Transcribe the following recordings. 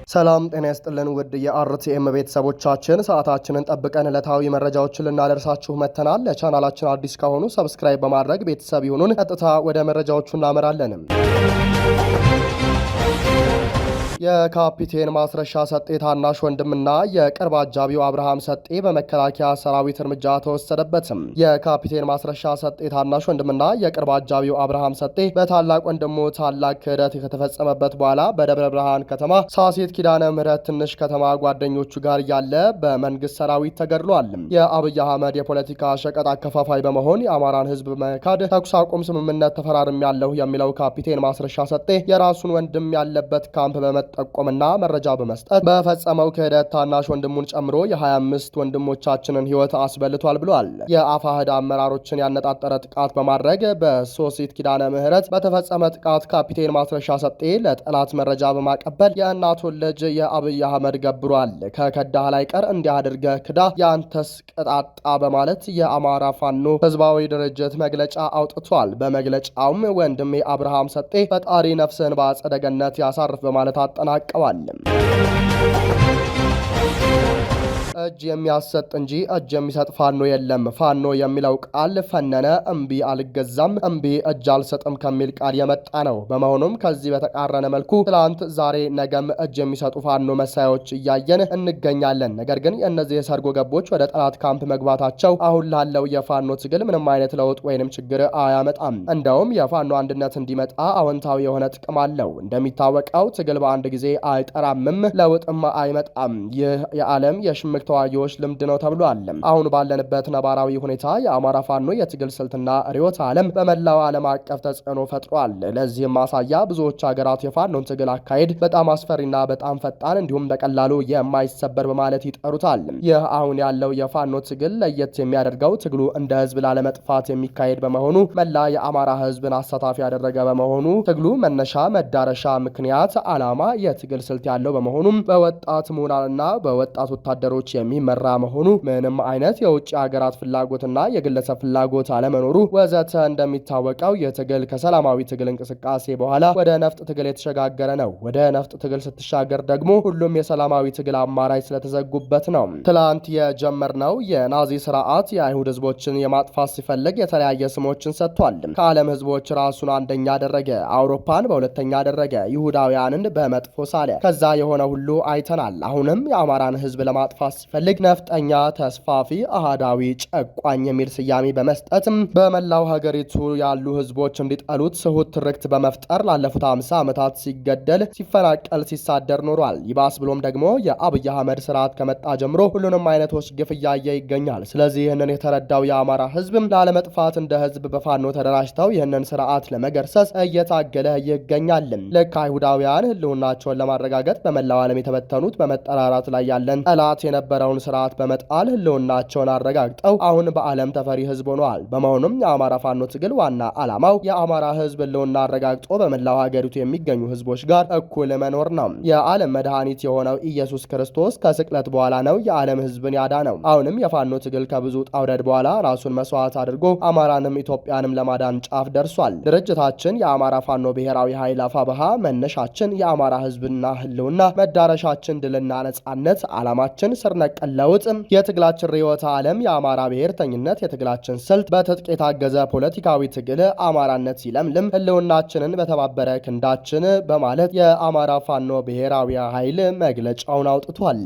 ሰላም ጤና ይስጥልን ውድ የአርቲኤም ቤተሰቦቻችን፣ ሰዓታችንን ጠብቀን ዕለታዊ መረጃዎችን ልናደርሳችሁ መጥተናል። ለቻናላችን አዲስ ከሆኑ subscribe በማድረግ ቤተሰብ ይሁኑን። ቀጥታ ወደ መረጃዎቹ እናመራለንም። የካፒቴን ማስረሻ ሰጤ ታናሽ ወንድምና የቅርብ አጃቢው አብርሃም ሰጤ በመከላከያ ሰራዊት እርምጃ ተወሰደበትም። የካፒቴን ማስረሻ ሰጤ ታናሽ ወንድምና የቅርብ አጃቢው አብርሃም ሰጤ በታላቅ ወንድሙ ታላቅ ክህደት ከተፈጸመበት በኋላ በደብረ ብርሃን ከተማ ሳሴት ኪዳነ ምህረት ትንሽ ከተማ ጓደኞቹ ጋር ያለ በመንግስት ሰራዊት ተገድሏል። የአብይ አህመድ የፖለቲካ ሸቀጥ አከፋፋይ በመሆን የአማራን ህዝብ መካድ ተኩስ አቁም ስምምነት ተፈራርሜያለሁ የሚለው ካፒቴን ማስረሻ ሰጤ የራሱን ወንድም ያለበት ካምፕ በመጠቆምና መረጃ በመስጠት በፈጸመው ክህደት ታናሽ ወንድሙን ጨምሮ የ25 ወንድሞቻችንን ህይወት አስበልቷል ብሏል። የአፋህድ አመራሮችን ያነጣጠረ ጥቃት በማድረግ በሶሲት ኪዳነ ምህረት በተፈጸመ ጥቃት ካፒቴን ማስረሻ ሰጤ ለጠላት መረጃ በማቀበል የእናቱን ልጅ የአብይ አህመድ ገብሯል። ከከዳህ ላይ ቀር እንዲህ አድርገህ ክዳ የአንተስ ቅጣጣ በማለት የአማራ ፋኖ ህዝባዊ ድርጅት መግለጫ አውጥቷል። በመግለጫውም ወንድሜ አብርሃም ሰጤ ፈጣሪ ነፍስህን በአጸደ ገነት ያሳርፍ በማለት አጠናቀዋል። እጅ የሚያሰጥ እንጂ እጅ የሚሰጥ ፋኖ የለም። ፋኖ የሚለው ቃል ፈነነ፣ እምቢ አልገዛም፣ እምቢ እጅ አልሰጥም ከሚል ቃል የመጣ ነው። በመሆኑም ከዚህ በተቃረነ መልኩ ትላንት፣ ዛሬ፣ ነገም እጅ የሚሰጡ ፋኖ መሳዮች እያየን እንገኛለን። ነገር ግን እነዚህ የሰርጎ ገቦች ወደ ጠላት ካምፕ መግባታቸው አሁን ላለው የፋኖ ትግል ምንም አይነት ለውጥ ወይንም ችግር አያመጣም። እንደውም የፋኖ አንድነት እንዲመጣ አዎንታዊ የሆነ ጥቅም አለው። እንደሚታወቀው ትግል በአንድ ጊዜ አይጠራምም፣ ለውጥም አይመጣም። ይህ የዓለም የሽምቅ ተዋጊዎች ልምድ ነው ተብሏል። አሁን ባለንበት ነባራዊ ሁኔታ የአማራ ፋኖ የትግል ስልትና ርዕዮተ ዓለም በመላው ዓለም አቀፍ ተጽዕኖ ፈጥሯል። ለዚህም ማሳያ ብዙዎች ሀገራት የፋኖን ትግል አካሄድ በጣም አስፈሪና በጣም ፈጣን እንዲሁም በቀላሉ የማይሰበር በማለት ይጠሩታል። ይህ አሁን ያለው የፋኖ ትግል ለየት የሚያደርገው ትግሉ እንደ ህዝብ ላለመጥፋት የሚካሄድ በመሆኑ መላ የአማራ ህዝብን አሳታፊ ያደረገ በመሆኑ ትግሉ መነሻ፣ መዳረሻ፣ ምክንያት፣ ዓላማ፣ የትግል ስልት ያለው በመሆኑም በወጣት ምሁራንና በወጣት ወታደሮች የሚመራ መሆኑ ምንም አይነት የውጭ ሀገራት ፍላጎትና የግለሰብ ፍላጎት አለመኖሩ ወዘተ። እንደሚታወቀው የትግል ከሰላማዊ ትግል እንቅስቃሴ በኋላ ወደ ነፍጥ ትግል የተሸጋገረ ነው። ወደ ነፍጥ ትግል ስትሻገር ደግሞ ሁሉም የሰላማዊ ትግል አማራጭ ስለተዘጉበት ነው። ትላንት የጀመርነው የናዚ ስርዓት የአይሁድ ህዝቦችን የማጥፋት ሲፈልግ የተለያየ ስሞችን ሰጥቷል። ከዓለም ህዝቦች ራሱን አንደኛ አደረገ፣ አውሮፓን በሁለተኛ አደረገ፣ ይሁዳውያንን በመጥፎ ሳለ። ከዛ የሆነ ሁሉ አይተናል። አሁንም የአማራን ህዝብ ለማጥፋት ሲፈልግ ነፍጠኛ፣ ተስፋፊ፣ አሃዳዊ፣ ጨቋኝ የሚል ስያሜ በመስጠትም በመላው ሀገሪቱ ያሉ ህዝቦች እንዲጠሉት ስሁት ትርክት በመፍጠር ላለፉት 50 ዓመታት ሲገደል፣ ሲፈናቀል፣ ሲሳደር ኖሯል። ይባስ ብሎም ደግሞ የአብይ አህመድ ስርዓት ከመጣ ጀምሮ ሁሉንም አይነቶች ግፍ እያየ ይገኛል። ስለዚህ ይህንን የተረዳው የአማራ ህዝብ ላለመጥፋት እንደ ህዝብ በፋኖ ተደራጅተው ይህንን ስርዓት ለመገርሰስ እየታገለ ይገኛል። ልክ አይሁዳውያን ህልውናቸውን ለማረጋገጥ በመላው ዓለም የተበተኑት በመጠራራት ላይ ያለን ጠላት የነበረውን ስርዓት በመጣል ህልውናቸውን አረጋግጠው አሁን በዓለም ተፈሪ ህዝብ ሆነዋል። በመሆኑም የአማራ ፋኖ ትግል ዋና ዓላማው የአማራ ህዝብ ህልውና አረጋግጦ በመላው ሀገሪቱ የሚገኙ ህዝቦች ጋር እኩል መኖር ነው። የዓለም መድኃኒት የሆነው ኢየሱስ ክርስቶስ ከስቅለት በኋላ ነው የዓለም ህዝብን ያዳነው። አሁንም የፋኖ ትግል ከብዙ ውጣ ውረድ በኋላ ራሱን መስዋዕት አድርጎ አማራንም ኢትዮጵያንም ለማዳን ጫፍ ደርሷል። ድርጅታችን የአማራ ፋኖ ብሔራዊ ኃይል አፋብሃ መነሻችን የአማራ ህዝብና ህልውና፣ መዳረሻችን ድልና ነጻነት፣ ዓላማችን ስር ነቀል ለውጥ፣ የትግላችን ርዕዮተ ዓለም የአማራ ብሔርተኝነት፣ የትግላችን ስልት በትጥቅ የታገዘ ፖለቲካዊ ትግል፣ አማራነት ሲለምልም ህልውናችንን በተባበረ ክንዳችን በማለት የአማራ ፋኖ ብሔራዊ ኃይል መግለጫውን አውጥቷል።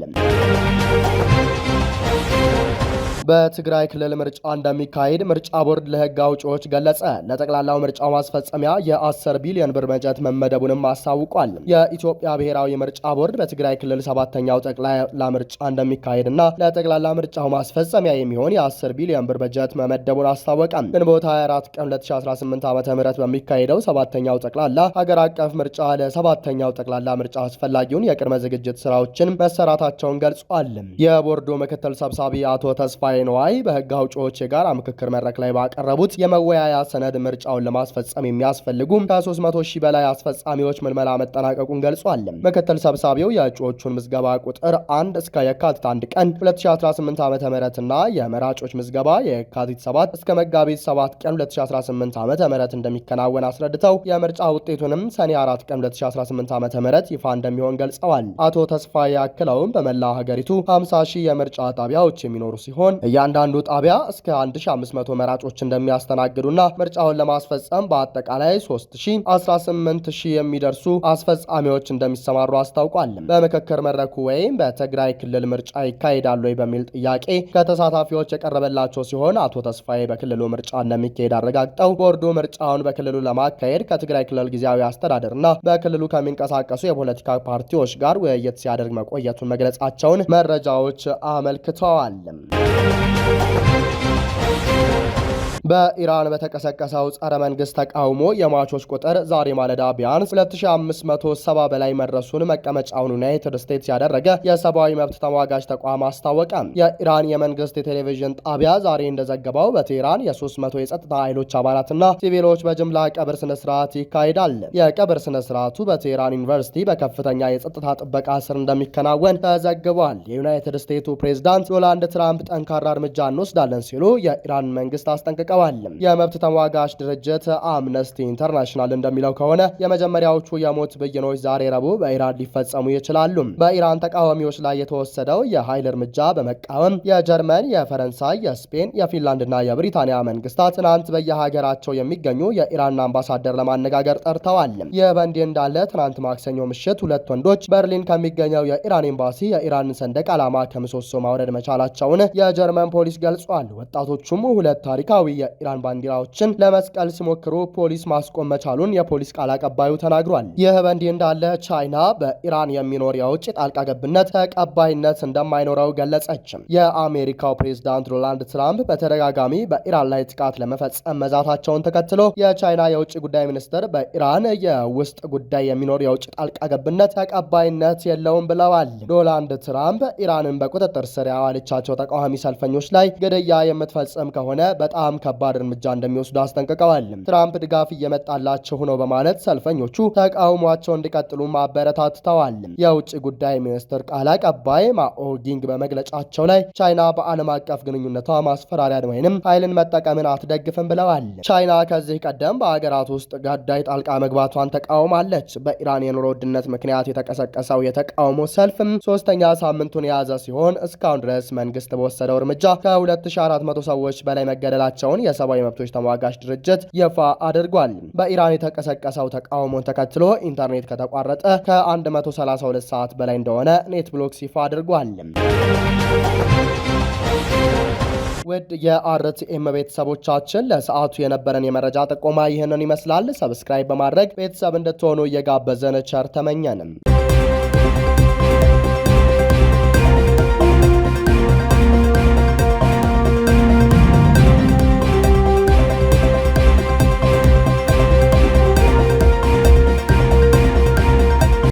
በትግራይ ክልል ምርጫ እንደሚካሄድ ምርጫ ቦርድ ለህግ አውጪዎች ገለጸ። ለጠቅላላው ምርጫው ማስፈጸሚያ የ10 ቢሊዮን ብር በጀት መመደቡንም አስታውቋል። የኢትዮጵያ ብሔራዊ ምርጫ ቦርድ በትግራይ ክልል ሰባተኛው ጠቅላላ ምርጫ እንደሚካሄድና ለጠቅላላ ምርጫው ማስፈጸሚያ የሚሆን የ10 ቢሊዮን ብር በጀት መመደቡን አስታወቀ። ግንቦት 24 ቀን 2018 ዓ ም በሚካሄደው ሰባተኛው ጠቅላላ ሀገር አቀፍ ምርጫ ለሰባተኛው ጠቅላላ ምርጫ አስፈላጊውን የቅድመ ዝግጅት ስራዎችን መሰራታቸውን ገልጿል። የቦርዱ ምክትል ሰብሳቢ አቶ ተስፋዬ ተስፋዬ ነዋይ በህግ አውጪዎች የጋራ ምክክር መድረክ ላይ ባቀረቡት የመወያያ ሰነድ ምርጫውን ለማስፈጸም የሚያስፈልጉ ከ300 ሺህ በላይ አስፈጻሚዎች ምልመላ መጠናቀቁን ገልጿል። ምክትል ሰብሳቢው የእጩዎቹን ምዝገባ ቁጥር 1 እስከ የካቲት 1 ቀን 2018 ዓ.ም እና የመራጮች ምዝገባ የካቲት 7 እስከ መጋቢት 7 ቀን 2018 ዓ.ም እንደሚከናወን አስረድተው የምርጫ ውጤቱንም ሰኔ 4 ቀን 2018 ዓ.ም ይፋ እንደሚሆን ገልጸዋል። አቶ ተስፋዬ አክለውም በመላ ሀገሪቱ 50 ሺህ የምርጫ ጣቢያዎች የሚኖሩ ሲሆን እያንዳንዱ ጣቢያ እስከ 1500 መራጮች እንደሚያስተናግዱና ምርጫውን ለማስፈጸም በአጠቃላይ 3018 ሺህ የሚደርሱ አስፈጻሚዎች እንደሚሰማሩ አስታውቋል። በምክክር መድረኩ ወይም በትግራይ ክልል ምርጫ ይካሄዳል ወይ በሚል ጥያቄ ከተሳታፊዎች የቀረበላቸው ሲሆን አቶ ተስፋዬ በክልሉ ምርጫ እንደሚካሄድ አረጋግጠው ቦርዱ ምርጫውን በክልሉ ለማካሄድ ከትግራይ ክልል ጊዜያዊ አስተዳደርና በክልሉ ከሚንቀሳቀሱ የፖለቲካ ፓርቲዎች ጋር ውይይት ሲያደርግ መቆየቱን መግለጻቸውን መረጃዎች አመልክተዋል። በኢራን በተቀሰቀሰው ጸረ መንግስት ተቃውሞ የሟቾች ቁጥር ዛሬ ማለዳ ቢያንስ 2570 በላይ መድረሱን መቀመጫውን ዩናይትድ ስቴትስ ያደረገ የሰብአዊ መብት ተሟጋች ተቋም አስታወቀ። የኢራን የመንግስት የቴሌቪዥን ጣቢያ ዛሬ እንደዘገበው በቴህራን የ300 የጸጥታ ኃይሎች አባላትና ሲቪሎች በጅምላ ቀብር ስነስርዓት ይካሄዳል። የቀብር ስነስርዓቱ በቴህራን ዩኒቨርሲቲ በከፍተኛ የጸጥታ ጥበቃ ስር እንደሚከናወን ተዘግቧል። የዩናይትድ ስቴትሱ ፕሬዝዳንት ዶናልድ ትራምፕ ጠንካራ እርምጃ እንወስዳለን ሲሉ የኢራን መንግስት አስጠንቅቀዋል። የመብት ተሟጋች ድርጅት አምነስቲ ኢንተርናሽናል እንደሚለው ከሆነ የመጀመሪያዎቹ የሞት ብይኖች ዛሬ ረቡዕ በኢራን ሊፈጸሙ ይችላሉ። በኢራን ተቃዋሚዎች ላይ የተወሰደው የኃይል እርምጃ በመቃወም የጀርመን፣ የፈረንሳይ፣ የስፔን፣ የፊንላንድና የብሪታንያ መንግስታት ትናንት በየሀገራቸው የሚገኙ የኢራን አምባሳደር ለማነጋገር ጠርተዋል። ይህ በእንዲህ እንዳለ ትናንት ማክሰኞ ምሽት ሁለት ወንዶች በርሊን ከሚገኘው የኢራን ኤምባሲ የኢራንን ሰንደቅ ዓላማ ከምሰሶ ማውረድ መቻላቸውን የጀርመን ፖሊስ ገልጿል። ወጣቶቹም ሁለት ታሪካዊ የኢራን ባንዲራዎችን ለመስቀል ሲሞክሩ ፖሊስ ማስቆም መቻሉን የፖሊስ ቃል አቀባዩ ተናግሯል። ይህ በእንዲህ እንዳለ ቻይና በኢራን የሚኖር የውጭ ጣልቃ ገብነት ተቀባይነት እንደማይኖረው ገለጸች። የአሜሪካው ፕሬዝዳንት ዶናልድ ትራምፕ በተደጋጋሚ በኢራን ላይ ጥቃት ለመፈጸም መዛታቸውን ተከትሎ የቻይና የውጭ ጉዳይ ሚኒስትር በኢራን የውስጥ ጉዳይ የሚኖር የውጭ ጣልቃ ገብነት ተቀባይነት የለውም ብለዋል። ዶናልድ ትራምፕ ኢራንን በቁጥጥር ስር ያዋለቻቸው ተቃዋሚ ሰልፈኞች ላይ ግድያ የምትፈጽም ከሆነ በጣም ከባድ እርምጃ እንደሚወስዱ አስጠንቅቀዋል። ትራምፕ ድጋፍ እየመጣላቸው ነው በማለት ሰልፈኞቹ ተቃውሟቸው እንዲቀጥሉ አበረታትተዋል። የውጭ ጉዳይ ሚኒስትር ቃል አቀባይ ማኦ ጊንግ በመግለጫቸው ላይ ቻይና በዓለም አቀፍ ግንኙነቷ ማስፈራሪያን ወይንም ኃይልን መጠቀምን አትደግፍም ብለዋል። ቻይና ከዚህ ቀደም በሀገራት ውስጥ ጉዳይ ጣልቃ መግባቷን ተቃውማለች። በኢራን የኑሮ ውድነት ምክንያት የተቀሰቀሰው የተቃውሞ ሰልፍም ሶስተኛ ሳምንቱን የያዘ ሲሆን እስካሁን ድረስ መንግስት በወሰደው እርምጃ ከ2400 ሰዎች በላይ መገደላቸውን የሰብአዊ መብቶች ተሟጋች ድርጅት ይፋ አድርጓል። በኢራን የተቀሰቀሰው ተቃውሞን ተከትሎ ኢንተርኔት ከተቋረጠ ከ132 ሰዓት በላይ እንደሆነ ኔትብሎክስ ይፋ አድርጓል። ውድ የአርቲኤም ቤተሰቦቻችን ለሰዓቱ የነበረን የመረጃ ጥቆማ ይህንን ይመስላል። Subscribe በማድረግ ቤተሰብ እንድትሆኑ እየጋበዘን ቸር ተመኘንም።